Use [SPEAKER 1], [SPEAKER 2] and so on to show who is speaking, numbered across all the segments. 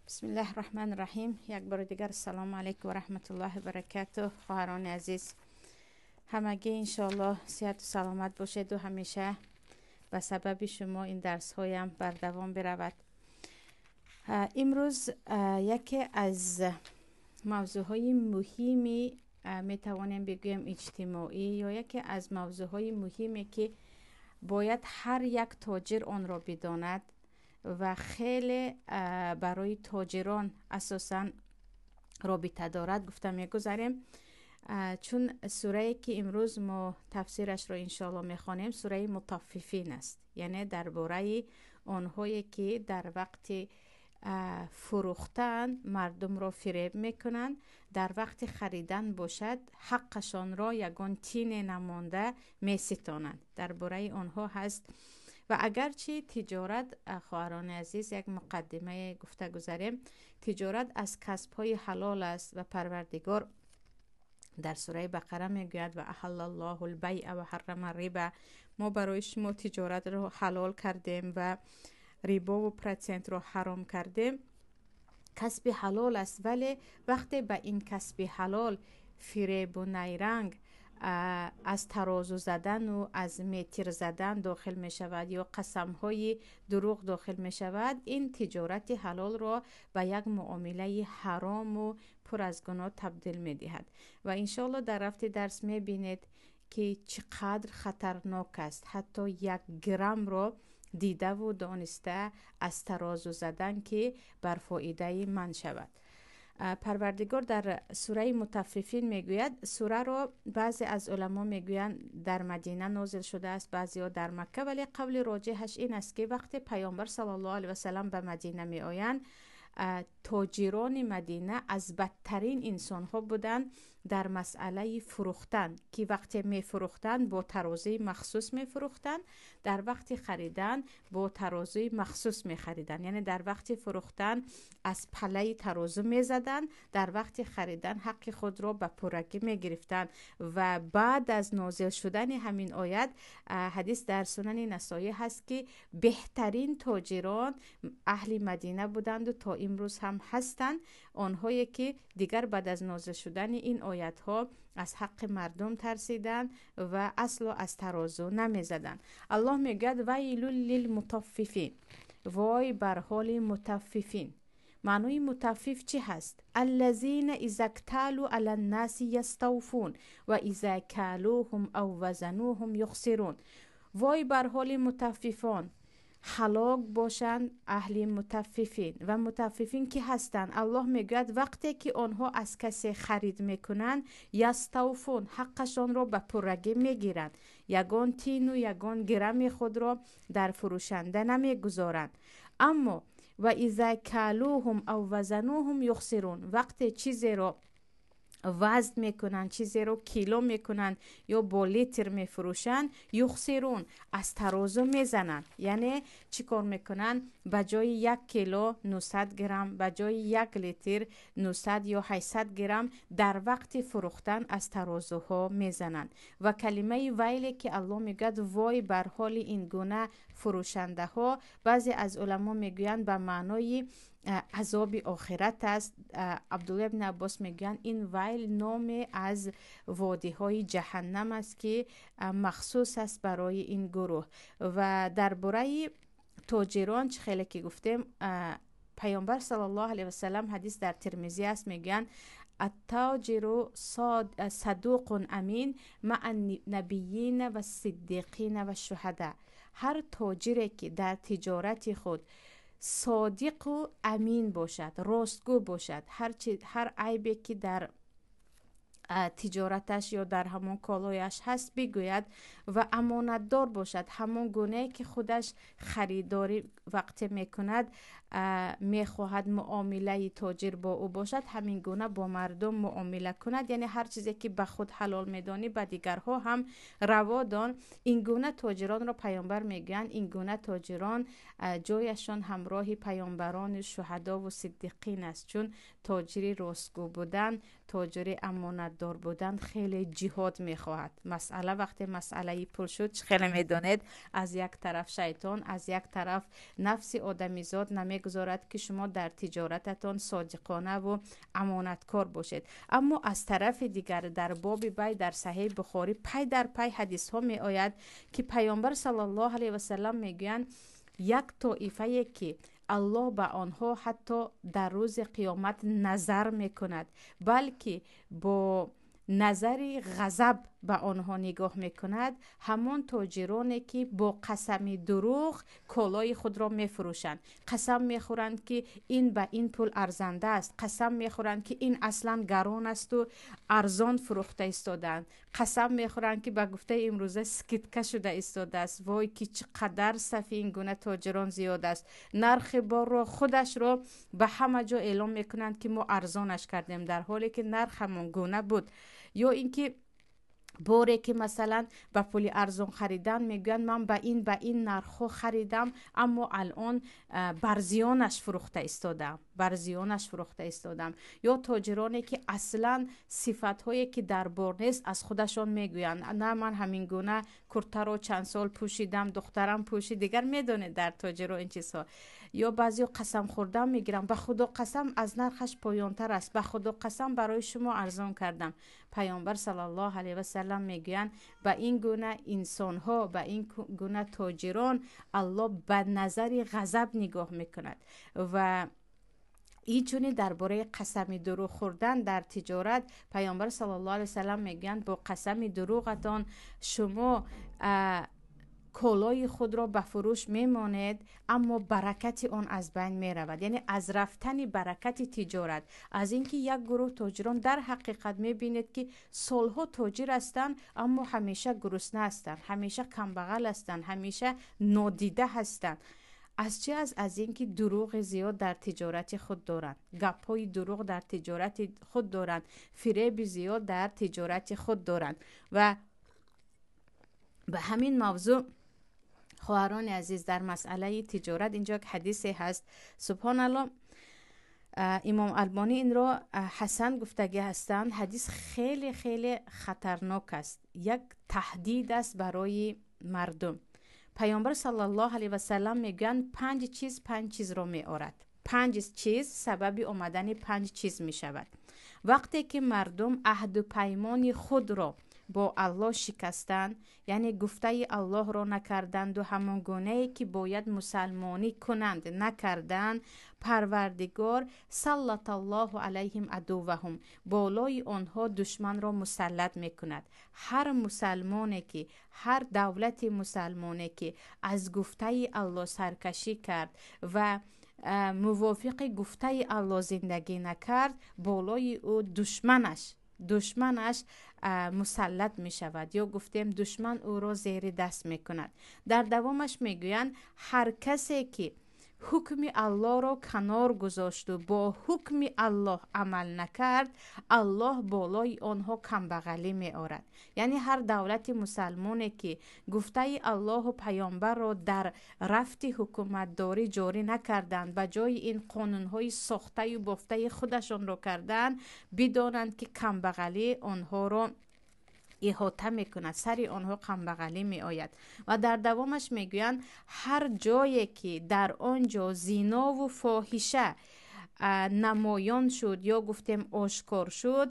[SPEAKER 1] Бисмиллаҳи раҳмани раҳим. Як бори дигар ассалому алайкум ва раҳматуллоҳи ва баракатуҳ. Хоҳарони азиз, ҳамагӣ иншоаллоҳ сиҳату саломат бошеду ҳамеша ба сабаби шумо ин дарсҳоям бардавом биравад. Имрӯз яке аз мавзӯъҳои муҳими, метавонем бигӯем, иҷтимоӣ ё яке аз мавзӯъҳои муҳиме, ки бояд ҳар як тоҷир онро бидонад ва хеле барои тоҷирон асосан робита дорад, гуфта мегузарем. Чун сурае, ки имрӯз мо тафсирашро иншоалло мехонем, сураи Мутаффифин аст, яъне дар бораи онҳое, ки дар вақти фурӯхтан мардумро фиреб мекунанд, дар вақти харидан бошад, ҳаққашонро ягон тине намонда меситонанд. Дар бораи онҳо ҳаст. Ва агарчи тиҷорат, хоҳарони азиз, як муқаддимае гуфта гузарем, тиҷорат аз касбҳои ҳалол аст ва Парвардигор дар сураи Бақара мегӯяд: «Ва аҳаллаллоҳу лбайъа ва ҳаррама риба». Мо барои шумо тиҷоратро ҳалол кардем ва рибову процентро ҳаром кардем. Касби ҳалол аст, вале вақте ба ин касби ҳалол фиребу найранг, аз тарозу задану аз метр задан дохил мешавад ё қасамҳои дурӯғ дохил мешавад, ин тиҷорати ҳалолро ба як муомилаи ҳарому пур аз гуноҳ табдил медиҳад. Ва иншоалло дар рафти дарс мебинед, ки чӣ қадр хатарнок аст ҳатто як граммро дидаву дониста аз тарозу задан, ки бар фоидаи ман шавад. Парвардигор дар сураи Мутаффифин мегӯяд. Сураро баъзе аз уламо мегӯянд, дар Мадина нозил шудааст, баъзеҳо дар Макка, вале қавли роҷеҳаш ин аст, ки вақте Паёмбар саллаллоҳу алайҳи васалам ба Мадина меоянд, тоҷирони Мадина аз бадтарин инсонҳо буданд дар масъалаи фурӯхтан, ки вақте мефурӯхтанд, бо тарозуи махсус мефурӯхтанд, дар вақти харидан бо тарозуи махсус мехариданд. Яъне дар вақти фурӯхтан аз палаи тарозу мезаданд, дар вақти харидан ҳаққи худро ба пуррагӣ мегирифтанд. Ва баъд аз нозил шудани ҳамин оят, ҳадис дар Сунани Насоӣ ҳаст, ки беҳтарин тоҷирон аҳли Мадина буданду то имрӯз ҳам ҳастанд, онҳое ки дигар баъд аз нозил шудани ин оятҳо аз ҳаққи мардум тарсиданд ва асло аз тарозу намезаданд. Аллоҳ мегӯяд: «Вайлул лилмутаффифин», вой бар ҳоли мутаффифин. Маънои мутаффиф чӣ ҳаст? «Аллазина иза кталу ала ннаси яставфун ва иза калуҳум ав вазануҳум юхсирун». Вой бар ҳоли мутаффифон, ҳалок бошанд аҳли мутаффифин. Ва мутаффифин кӣ ҳастанд? Аллоҳ мегӯяд, вақте ки онҳо аз касе харид мекунанд, яставфун, ҳаққашонро ба пуррагӣ мегиранд, ягон тину ягон грамми худро дар фурӯшанда намегузоранд. Аммо ва иза калуҳум ав вазануҳум юхсирун, вақте чизеро вазн мекунанд, чизеро кило мекунанд ё бо литр мефурӯшанд, юхсирун, аз тарозу мезананд. Яъне чӣ кор мекунанд? Ба ҷои 1 кило 900 грамм, ба ҷои 1 литр 900 ё 800 грамм дар вақти фурӯхтан аз тарозуҳо мезананд. Ва калимаи вайле, ки Аллоҳ мегӯяд, вой бар ҳоли ин гуна фурӯшандаҳо, баъзе аз уламо мегӯянд, ба маънои азоби охират аст. Абдулла ибни Аббос мегӯянд, ин вайл номе аз водиҳои ҷаҳаннам аст, ки махсус аст барои ин гурӯҳ. Ва дар бораи тоҷирон, чӣ хеле ки гуфтем, Паёмбар саллаллоҳу алайҳи васалам, ҳадис дар Тирмизӣ аст, мегӯянд: «Аттоҷиру садуқун амин маа набийина ва сиддиқина ва шуҳада». Ҳар тоҷире, ки дар тиҷорати худ содиқу амин бошад, ростгӯ бошад, ҳар айбе, ки дар тиҷораташ ё дар ҳамон колояш ҳаст, бигӯяд ва амонатдор бошад, ҳамон гунае, ки худаш харидорӣ вақте мекунад, мехоҳад муомилаи тоҷир бо ӯ бошад, ҳамин гуна бо мардум муомила кунад. Яъне ҳар чизе, ки ба худ ҳалол медонӣ, ба дигарҳо ҳам раво дон. Ин гуна тоҷиронро Паёмбар мегӯянд, ин гуна тоҷирон ҷояшон ҳамроҳи паёмбарону шуҳадову сиддиқин аст. Чун тоҷири ростгӯ будан, тоҷири амонатдор будан хеле ҷиҳод мехоҳад. Масъала вақте масъалаи пул шуд, чӣ хеле медонед, аз як тараф шайтон, аз як тараф нафси одамизод намегузорад. мегузорад, ки шумо дар тиҷорататон содиқонаву амонаткор бошед. Аммо аз тарафи дигар, дар боби бай дар Саҳеҳи Бухорӣ пай дар пай ҳадисҳо меояд, ки Паёмбар саллаллоҳу алайҳи васаллам мегӯянд: як тоифае, ки Аллоҳ ба онҳо ҳатто дар рӯзи қиёмат назар мекунад, балки бо назари ғазаб ба онҳо нигоҳ мекунад, ҳамон тоҷироне, ки бо қасами дурӯғ колои худро мефурӯшанд. Қасам мехӯранд, ки ин ба ин пул арзанда аст, қасам мехӯранд, ки ин аслан гарон асту арзон фурӯхта истодаанд, қасам мехӯранд, ки ба гуфтаи имрӯза скидка шуда истодааст. Вой, ки чӣ қадар сафи ин гуна тоҷирон зиёд аст! Нархи борро худашро ба ҳама ҷо эълон мекунанд, ки мо арзонаш кардем, дар ҳоле ки нарх ҳамон гуна буд. Ё ин ки боре, ки масалан ба пули арзон харидан, мегӯянд: ман ба ин нархҳо харидам, аммо алон бар зиёнаш фурӯхта истодам, бар зиёнаш фурӯхта истодам. Ё тоҷироне, ки аслан сифатҳое, ки дар бор нест, аз худашон мегӯянд: на, ман ҳамин гуна куртаро чанд сол пӯшидам, духтарам пӯшид. Дигар медонед, дар тоҷиро ин чизҳо. Ё баъзеҳо қасам хӯрдан мегиранд: ба Худо қасам, аз нархаш поёнтар аст, ба Худо қасам, барои шумо арзон кардам. Паёмбар саллаллоҳу алайҳи васаллам мегӯянд: ба ин гуна инсонҳо, ба ин гуна тоҷирон Аллоҳ ба назари ғазаб нигоҳ мекунад. Ва инчунин дар бораи қасами дурӯғ хӯрдан дар тиҷорат Паёмбар саллаллоҳу алайҳи васаллам мегӯянд: бо қасами дурӯғатон шумо колои худро ба фурӯш мемонед, аммо баракати он аз байн меравад. Яъне аз рафтани баракати тиҷорат, аз ин ки як гурӯҳ тоҷирон дар ҳақиқат мебинед, ки солҳо тоҷир ҳастанд, аммо ҳамеша гурусна ҳастанд, ҳамеша камбағал ҳастанд, ҳамеша нодида ҳастанд. Аз чи аст? Аз ин ки дурӯғи зиёд дар тиҷорати худ доранд, гапҳои дурӯғ дар тиҷорати худ доранд, фиреби зиёд дар тиҷорати худ доранд. Ва ба ҳамин мавзӯъ, хоҳарони азиз, дар масъалаи тиҷорат инҷо як ҳадисе ҳаст. Субҳоналло, Имом Албонӣ инро ҳасан гуфтагӣ ҳастанд. Ҳадис хеле хеле хатарнок аст, як таҳдид аст барои мардум. Паёмбар саллаллоҳу алайҳи васаллам мегӯянд: панҷ чиз панҷ чизро меорад, панҷ чиз сабаби омадани панҷ чиз мешавад. Вақте ки мардум аҳду паймони худро бо Аллоҳ шикастанд, яъне гуфтаи Аллоҳро накарданду ҳамон гунае, ки бояд мусалмонӣ кунанд, накарданд, Парвардигор саллаталлоҳу алайҳим адуваҳум, болои онҳо душманро мусаллат мекунад. Ҳар мусалмоне ки, ҳар давлати мусалмоне ки аз гуфтаи Аллоҳ саркашӣ кард ва мувофиқи гуфтаи Аллоҳ зиндагӣ накард, болои ӯ душманаш мусаллат мешавад, ё гуфтем, душман ӯро зери даст мекунад. Дар давомаш мегӯянд: ҳар касе ки ҳукми Аллоҳро канор гузошту бо ҳукми Аллоҳ амал накард, Аллоҳ болои онҳо камбағалӣ меорад. Яъне ҳар давлати мусалмоне ки гуфтаи Аллоҳу паёмбарро дар рафти ҳукуматдорӣ ҷорӣ накарданд, ба ҷои ин қонунҳои сохтаю бофтаи худашонро карданд, бидонанд, ки камбағалӣ онҳоро иҳота мекунад, сари онҳо камбағалӣ меояд. Ва дар давомаш мегӯянд: ҳар ҷое ки дар он ҷо зинову фоҳиша намоён шуд, ё гуфтем, ошкор шуд,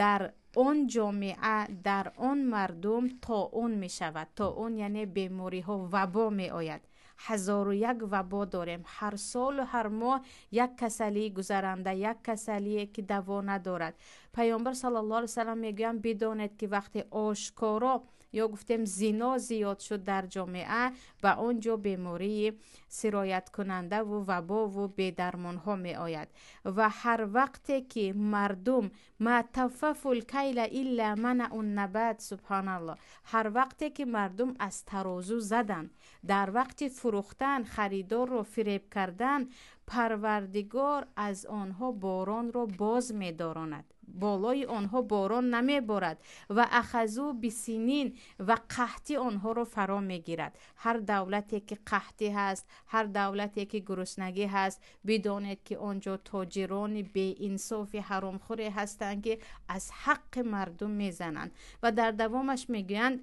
[SPEAKER 1] дар он ҷомеа, дар он мардум тоун мешавад. Тоун яъне бемориҳо, вабо меояд. Ҳазору як вабо дорем, ҳар солу ҳар моҳ як касалии гузаранда, як касалие, ки даво надорад. Паёмбар саллаллоҳу алайҳи васаллам мегӯянд: бидонед, ки вақте ошкоро, ё гуфтем, зино зиёд шуд дар ҷомеа, ба он ҷо бемории сирояткунандаву вабову бедармонҳо меояд. Ва ҳар вақте ки мардум ма таффафул кайла илла манаун набат, субҳоналло, ҳар вақте ки мардум аз тарозу заданд дар вақти фурӯхтан, харидорро фиреб кардан, Парвардигор аз онҳо боронро боз медоронад, болои онҳо борон намеборад. Ва ахазу бисинин, ва қаҳтӣ онҳоро фаро мегирад. Ҳар давлате ки қаҳтӣ ҳаст, ҳар давлате ки гуруснагӣ ҳаст, бидонед, ки он ҷо тоҷирони беинсофи ҳаромхӯре ҳастанд, ки аз ҳаққи мардум мезананд. Ва дар давомаш мегӯянд: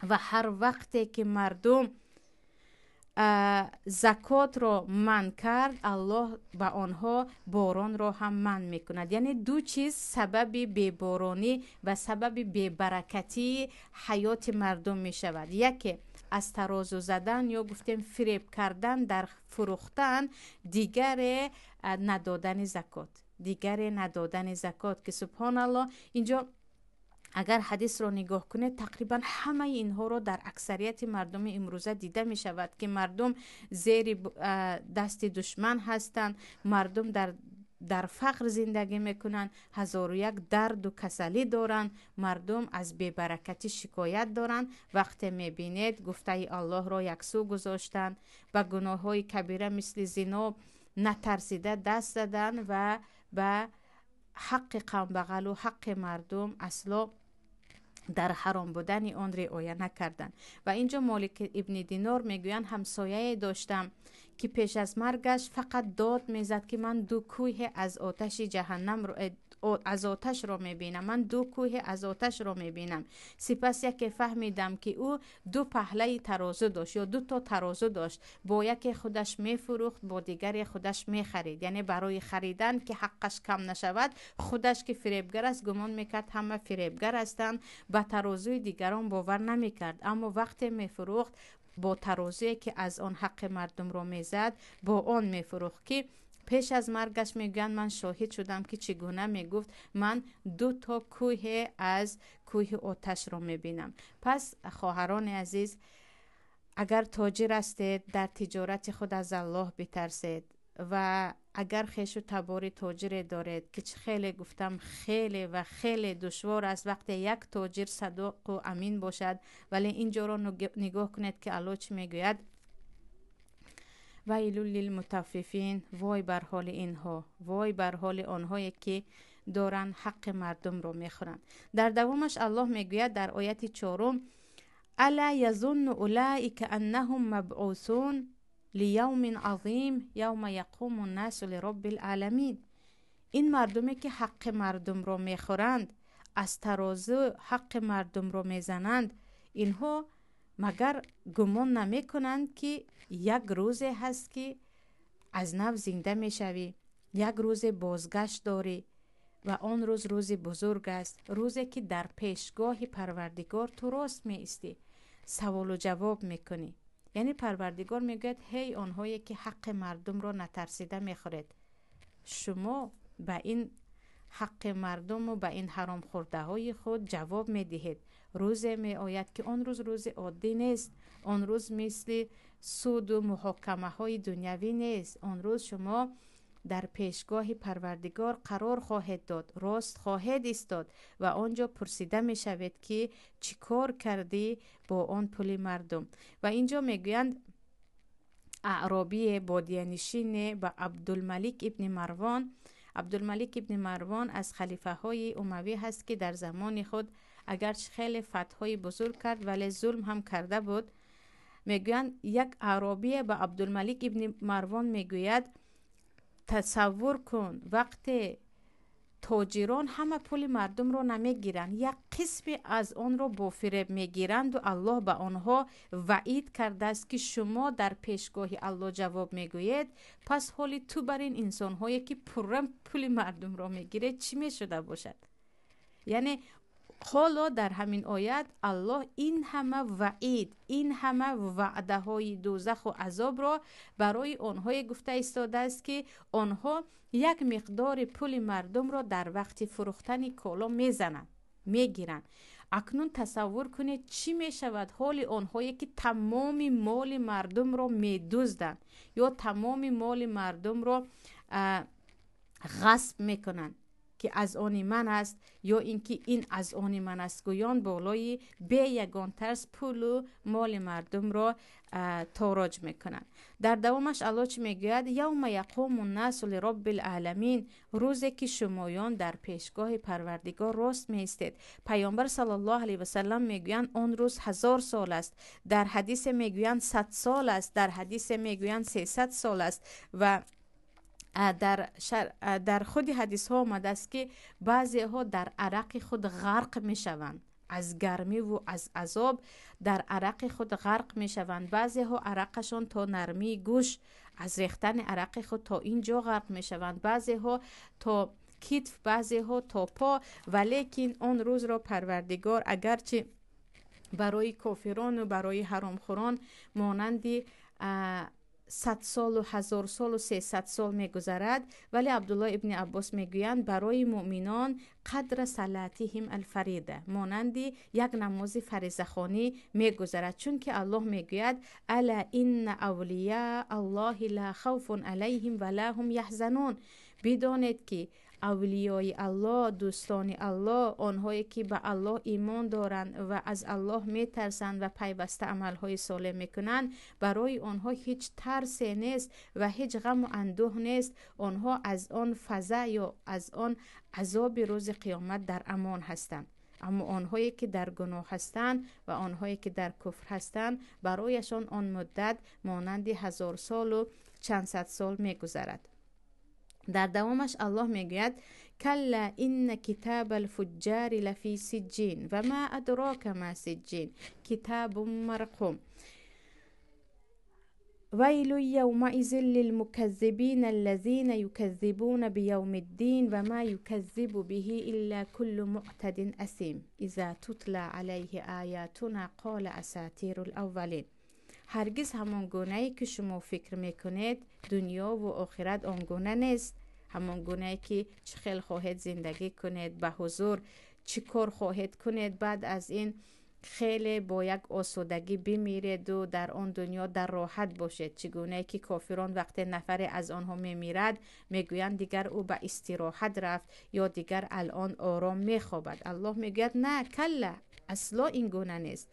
[SPEAKER 1] ва ҳар вақте ки мардум Закотро манъ кард, Аллоҳ ба онҳо боронро ҳам манъ мекунад. Яъне ду чиз сабаби беборонӣ ва сабаби бебаракатии ҳаёти мардум мешавад. Яке аз тарозу задан ё гуфтем фиреб кардан дар фурӯхтан, дигаре надодани закот, дигаре надодани закот, ки субҳоналлоҳ, инҷо агар ҳадисро нигоҳ кунед, тақрибан ҳамаи инҳоро дар аксарияти мардуми имрӯза дида мешавад, ки мардум зери дасти душман ҳастанд, мардум дар фақр зиндагӣ мекунанд, ҳазору як дарду касалӣ доранд, мардум аз бебаракатӣ шикоят доранд. Вақте мебинед, гуфтаи Аллоҳро яксӯ гузоштанд, ба гуноҳҳои кабира мисли зино натарсида даст задан ва ба ҳаққи камбағалу ҳаққи мардум асло дар ҳаром будани он риоя накарданд. Ва инҷо Молик ибни Динор мегӯянд: ҳамсояе доштам, ки пеш аз маргаш фақат дод мезад, ки ман ду кӯҳе аз оташи ҷаҳаннамро, аз оташро мебинам, ман ду кӯҳе аз оташро мебинам. Сипас яке фаҳмидам, ки ӯ ду паҳлаи тарозу дошт ё ду то тарозу дошт, бо яке худаш мефурӯхт, бо дигаре худаш мехарид. Яъне барои харидан, ки ҳаққаш кам нашавад, худаш ки фиребгар аст, гумон мекард ҳама фиребгар ҳастанд, ба тарозуи дигарон бовар намекард. Аммо вақте мефурӯхт, бо тарозуе ки аз он ҳаққи мардумро мезад, бо он мефурӯхт, ки пеш аз маргаш мегӯянд, ман шоҳид шудам, ки чӣ гуна мегуфт: ман ду то кӯҳе аз кӯҳи оташро мебинам. Пас, хоҳарони азиз, агар тоҷир ҳастед, дар тиҷорати худ аз Аллоҳ битарсед ва агар хешу табори тоҷире доред, ки чӣ хеле гуфтам, хеле ва хеле душвор аст вақте як тоҷир садоқу амин бошад, вале ин ҷоро нигоҳ кунед, ки Аллоҳ чӣ мегӯяд: вайлу лилмутаффифин. Вой бар ҳоли инҳо, вой бар ҳоли онҳое, ки доранд ҳаққи мардумро мехӯранд. Дар давомаш Аллоҳ мегӯяд дар ояти чорум: ала язунну улаика аннаҳум мабъусун лиявмин азим явма яқуму nnасу лироббил аламин. Ин мардуме, ки ҳаққи мардумро мехӯранд, аз тарозу ҳаққи мардумро мезананд, инҳо магар гумон намекунанд, ки як рӯзе ҳаст, ки аз нав зинда мешавӣ, як рӯзе бозгашт дорӣ ва он рӯз рӯзи бузург аст, рӯзе ки дар пешгоҳи Парвардигор ту рост меистӣ, саволу ҷавоб мекунӣ. Яъне Парвардигор мегӯяд: ҳей, онҳое ки ҳаққи мардумро натарсида мехӯред, шумо ба ин ҳаққи мардуму ба ин ҳаромхӯрдаҳои худ ҷавоб медиҳед. Рӯзе меояд, ки он рӯз рӯзи оддӣ нест, он рӯз мисли суду муҳокамаҳои дунявӣ нест. Он рӯз шумо дар пешгоҳи Парвардигор қарор хоҳед дод, рост хоҳед истод ва он ҷо пурсида мешавед, ки чӣ кор кардӣ бо он пули мардум. Ва ин ҷо мегӯянд, аъробие бодиянишине ба Абдулмалик ибни Марвон. Абдулмалик ибни Марвон аз халифаҳои умавӣ ҳаст, ки дар замони худ агарчи хеле фатҳҳои бузург кард, вале зулм ҳам карда буд. Мегӯянд, як аъробие ба Абдулмалик ибни Марвон мегӯяд: тасаввур кун, вақте тоҷирон ҳама пули мардумро намегиранд, як қисме аз онро бо фиреб мегиранду Аллоҳ ба онҳо ваъид кардааст, ки шумо дар пешгоҳи Аллоҳ ҷавоб мегӯед, пас ҳоли ту бар ин инсонҳое, ки пурра пули мардумро мегиред, чӣ мешуда бошад? Яъне ҳоло дар ҳамин оят Аллоҳ ин ҳама ваъид, ин ҳама ваъдаҳои дӯзаху азобро барои онҳое гуфта истодааст, ки онҳо як миқдори пули мардумро дар вақти фурӯхтани коло мезананд, мегиранд. Акнун тасаввур кунед, чӣ мешавад ҳоли онҳое, ки тамоми моли мардумро медузданд ё тамоми моли мардумро ғасб мекунанд, ки аз они ман аст ё ин ки ин аз они ман аст гӯён, болои бе ягон тарс пулу моли мардумро тороҷ мекунанд. Дар давомаш Аллоҳ чӣ мегӯяд? Явма яқуму nnасу лироббил аламин. Рӯзе ки шумоён дар пешгоҳи Парвардигор рост меистед. Паёмбар саллаллоҳу алайҳи васаллам мегӯянд, он рӯз 1000 сол аст, дар ҳадисе мегӯянд, 100 сол аст, дар ҳадисе мегӯянд, 300 сол аст ва дар худи ҳадисҳо омадааст, ки баъзеҳо дар арақи худ ғарқ мешаванд. Аз гармиву аз азоб дар арақи худ ғарқ мешаванд. Баъзеҳо арақашон то нармии гӯш, аз рехтани арақи худ то ин ҷо ғарқ мешаванд, баъзеҳо то китф, баъзеҳо то по. Валекин он рӯзро Парвардигор агарчи барои кофирону барои ҳаромхӯрон монанди 100 солу 1000 солу 300 сол мегузарад, вале Абдулло ибни Аббос мегӯянд, барои муъминон қадра салатиҳим алфарида, монанди як намози фаризахонӣ мегузарад. Чунки Аллоҳ мегӯяд: ала инна авлия аллоҳи ла хавфун алайҳим ва ла ҳум яҳзанун. Бидонед, ки авлиёи Аллоҳ, дӯстони Аллоҳ, онҳое ки ба Аллоҳ имон доранд ва аз Аллоҳ метарсанд ва пайваста амалҳои солеҳ мекунанд, барои онҳо ҳеҷ тарсе нест ва ҳеҷ ғаму андӯҳ нест. Онҳо аз он фаза ё аз он азоби рӯзи қиёмат дар амон ҳастанд. Аммо онҳое ки дар гуноҳ ҳастанд ва онҳое ки дар куфр ҳастанд, барояшон он муддат монанди 1000 солу чанд сад сол мегузарад. Дар давомаш Аллоҳ мегӯяд: калла инна китаба алфуҷҷари лафи сиҷҷин ва ма адрока ма сиҷҷин китабун марқум вайлу явмаизин лилмуказзибина аллазина юказзибуна бияуми ддин ва ма юказзибу биҳи илла куллу муътадин асим иза тутла алайҳи оятуна қола асатиру лаввалин. Ҳаргиз ҳамон гунае ки шумо фикр мекунед, дунёву охират он гуна нест. Ҳамон гунае ки чӣ хел хоҳед зиндагӣ кунед, ба ҳузур чӣ кор хоҳед кунед, баъд аз ин хеле бо як осудагӣ бимиреду дар он дунё дар роҳат бошед. Чӣ гунае ки кофирон вақте нафаре аз онҳо мемирад, мегӯянд, дигар ӯ ба истироҳат рафт ё дигар алон ором мехобад. Аллоҳ мегӯяд: на, калла, асло ин гуна нест.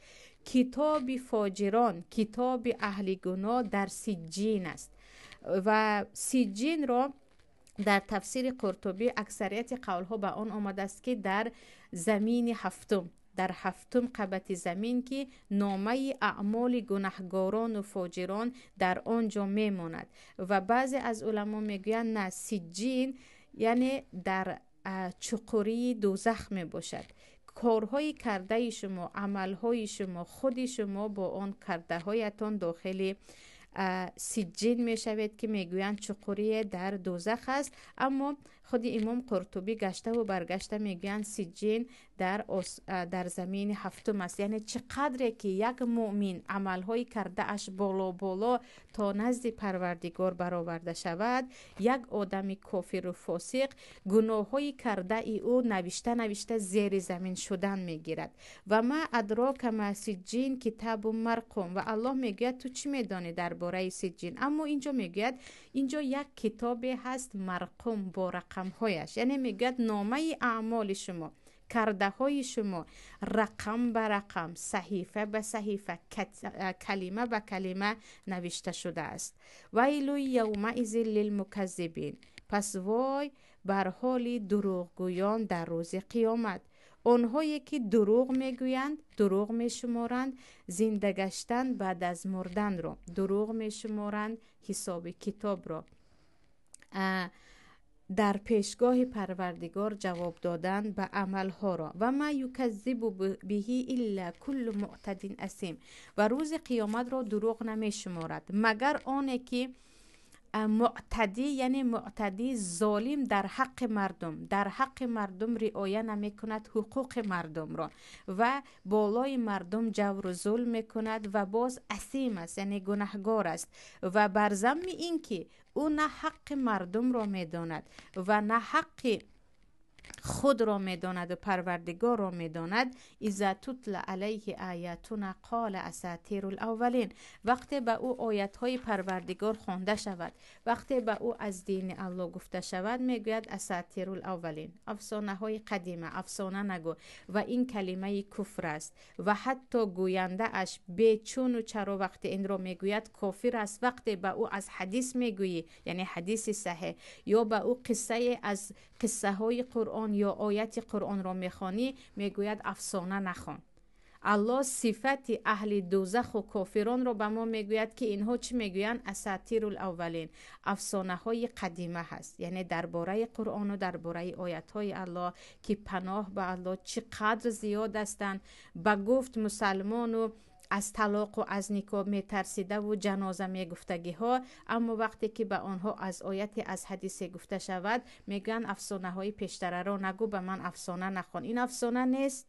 [SPEAKER 1] Китоби фоҷирон, китоби аҳли гуноҳ дар Сиҷҷин аст. Ва Сиҷҷинро дар тафсири Қуртубӣ аксарияти қавлҳо ба он омадааст, ки дар замини ҳафтум, дар ҳафтум қабати замин, ки номаи аъмоли гунаҳгорону фоҷирон дар он ҷо мемонад. Ва баъзе аз уламо мегӯянд, на, Сиҷҷин яъне дар чуқурии дӯзах мебошад. Корҳои кардаи шумо, амалҳои шумо, худи шумо бо он кардаҳоятон дохили Сиҷҷин мешавед, ки мегӯянд чуқурие дар дӯзах аст. Аммо худи имом Қуртубӣ гаштаву баргашта мегӯянд, Сиҷҷин дар замини ҳафтум аст. Яъне чӣ қадре ки як муъмин амалҳои кардааш боло боло то назди Парвардигор бароварда шавад, як одами кофиру фосиқ гуноҳҳои кардаи ӯ навишта навишта зери замин шудан мегирад. Ва ма адрока ма сиҷҷин китабу марқум. Ва Аллоҳ мегӯяд: ту чӣ медонӣ дар бораи Сиҷҷин? Аммо инҷо мегӯяд, инҷо як китобе ҳаст марқум, бо рақамҳояш. Яъне мегӯяд, номаи аъмоли шумо, кардаҳои шумо рақам ба рақам, саҳифа ба саҳифа, калима ба калима навишта шудааст. Вайлу явмаизин лилмуказзибин. Пас вой бар ҳоли дурӯғгӯён дар рӯзи қиёмат, онҳое ки дурӯғ мегӯянд, дурӯғ мешуморанд зинда гаштан баъд аз мурданро, дурӯғ мешуморанд ҳисоби китобро, дар пешгоҳи Парвардигор ҷавоб додан ба амалҳоро. Ва ма юказзибу биҳи илла куллу муътадин асим. Ва рӯзи қиёматро дурӯғ намешуморад, магар оне ки муътадӣ, яъне муътадӣ золим дар ҳаққи мардум, дар ҳаққи мардум риоя намекунад ҳуқуқи мардумро ва болои мардум ҷавру зулм мекунад ва боз асим аст, яъне гунаҳгор аст. Ва бар замми ин ки ӯ на ҳаққи мардумро медонад ва на ҳаққи худро медонаду Парвардигорро медонад. Иза тутла алайҳи оятуна қола асатиру лаввалин. Вақте ба ӯ оятҳои Парвардигор хонда шавад, вақте ба ӯ аз дини Аллоҳ гуфта шавад, мегӯяд: асатиру лаввалин, афсонаҳои қадима, афсона нагӯ. Ва ин калимаи куфр аст ва ҳатто гӯяндааш бечуну чаро вақте инро мегӯяд, кофир аст. Вақте ба ӯ аз ҳадис мегӯӣ, яъне ҳадиси саҳеҳ, ё ба ӯ қиссае аз қиссаҳои Қуръон ё ояти Қуръонро мехонӣ, мегӯяд: афсона нахон. Аллоҳ сифати аҳли дӯзаху кофиронро ба мо мегӯяд, ки инҳо чӣ мегӯянд? Асатирул аввалин, афсонаҳои қадима ҳаст, яъне дар бораи Қуръону дар бораи оятҳои Аллоҳ, ки паноҳ ба Аллоҳ чӣ қадр зиёд ҳастанд. Ба гуфт мусалмону аз талоқу аз никоҳ метарсидаву ҷаноза мегуфтагиҳо, аммо вақте ки ба онҳо аз ояте аз ҳадисе гуфта шавад, мегӯянд афсонаҳои пештараро нагӯ, ба ман афсона нахон. Ин афсона нест,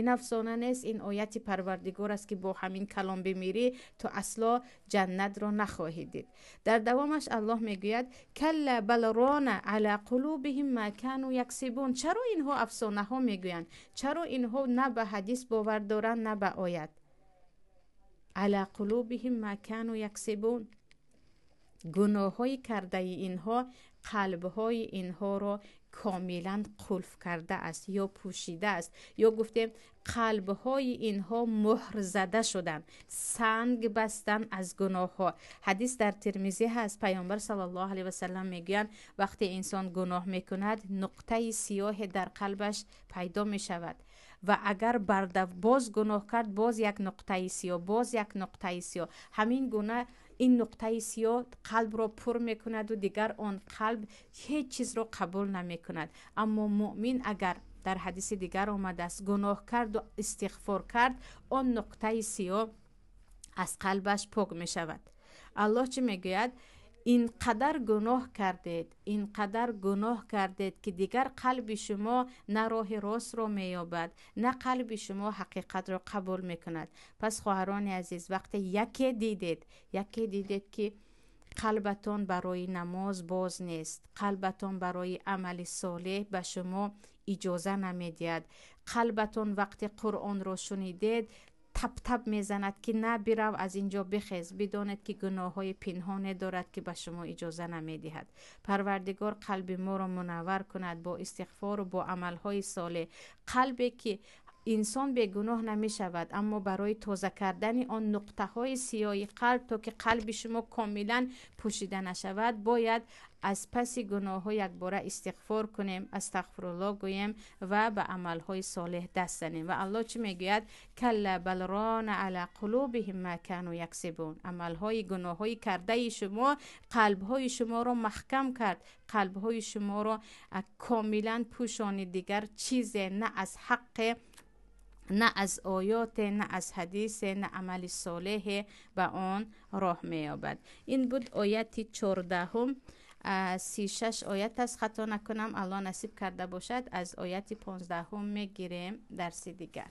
[SPEAKER 1] ин афсона нест, ин ояти Парвардигор аст, ки бо ҳамин калом бимирӣ, ту асло ҷаннатро нахоҳӣ дид. Дар давомаш Аллоҳ мегӯяд: калла бал рона ала қулубиҳим ма кану яксибун. Чаро инҳо афсонаҳо мегӯянд? Чаро инҳо на ба ҳадис бовар доранд, на ба оят? Ала қулубиҳим ма кану яксибун. Гуноҳҳои кардаи инҳо қалбҳои инҳоро комилан қулф кардааст ё пӯшидааст, ё гуфтем қалбҳои инҳо муҳр зада шуданд, санг бастанд аз гуноҳҳо. Ҳадис дар Тирмизӣ ҳаст, Пайғамбар саллаллоҳу алайҳи васаллам мегӯянд, вақте инсон гуноҳ мекунад, нуқтаи сиёҳе дар қалбаш пайдо мешавад ва агар боз гуноҳ кард, боз як нуқтаи сиёҳ, боз як нуқтаи сиёҳ. Ҳамин гуна ин нуқтаи сиёҳ қалбро пур мекунаду дигар он қалб ҳеҷ чизро қабул намекунад. Аммо муъмин агар, дар ҳадиси дигар омадааст, гуноҳ карду истиғфор кард, он нуқтаи сиёҳ аз қалбаш пок мешавад. Аллоҳ чӣ мегӯяд? Ин қадар гуноҳ кардед, ин қадар гуноҳ кардед, ки дигар қалби шумо на роҳи ростро меёбад, на қалби шумо ҳақиқатро қабул мекунад. Пас хоҳарони азиз, вақте яке дидед, ки қалбатон барои намоз боз нест, қалбатон барои амали солеҳ ба шумо иҷоза намедиҳад, қалбатон вақте Қуръонро шунидед таптап мезанад, ки на, бирав аз ин ҷо, бихез, бидонед, ки гуноҳҳои пинҳоне дорад, ки ба шумо иҷоза намедиҳад. Парвардигор қалби моро мунаввар кунад бо истиғфору бо амалҳои солеҳ. Қалбе ки инсон бегуноҳ намешавад, аммо барои тоза кардани он нуқтаҳои сиёҳи қалб, то ки қалби шумо комилан пӯшида нашавад, бояд аз паси гуноҳҳо якбора истиғфор кунем, астағфируллоҳ гӯем ва ба амалҳои солеҳ даст занем. Ва Аллоҳ чӣ мегӯяд? Калла бал рона ала қулубиҳим ма кану яксибун. Амалҳои гуноҳҳои кардаи шумо қалбҳои шуморо маҳкам кард, қалбҳои шуморо комилан пӯшонид, дигар чизе на аз ҳаққе, на аз оёте, на аз ҳадисе, на амали солеҳе ба он роҳ меёбад. Ин буд ояти 14-ум. 36 оят аст, хато накунам. Аллоҳ насиб карда бошад, аз ояти 15-ум мегирем дарси дигар.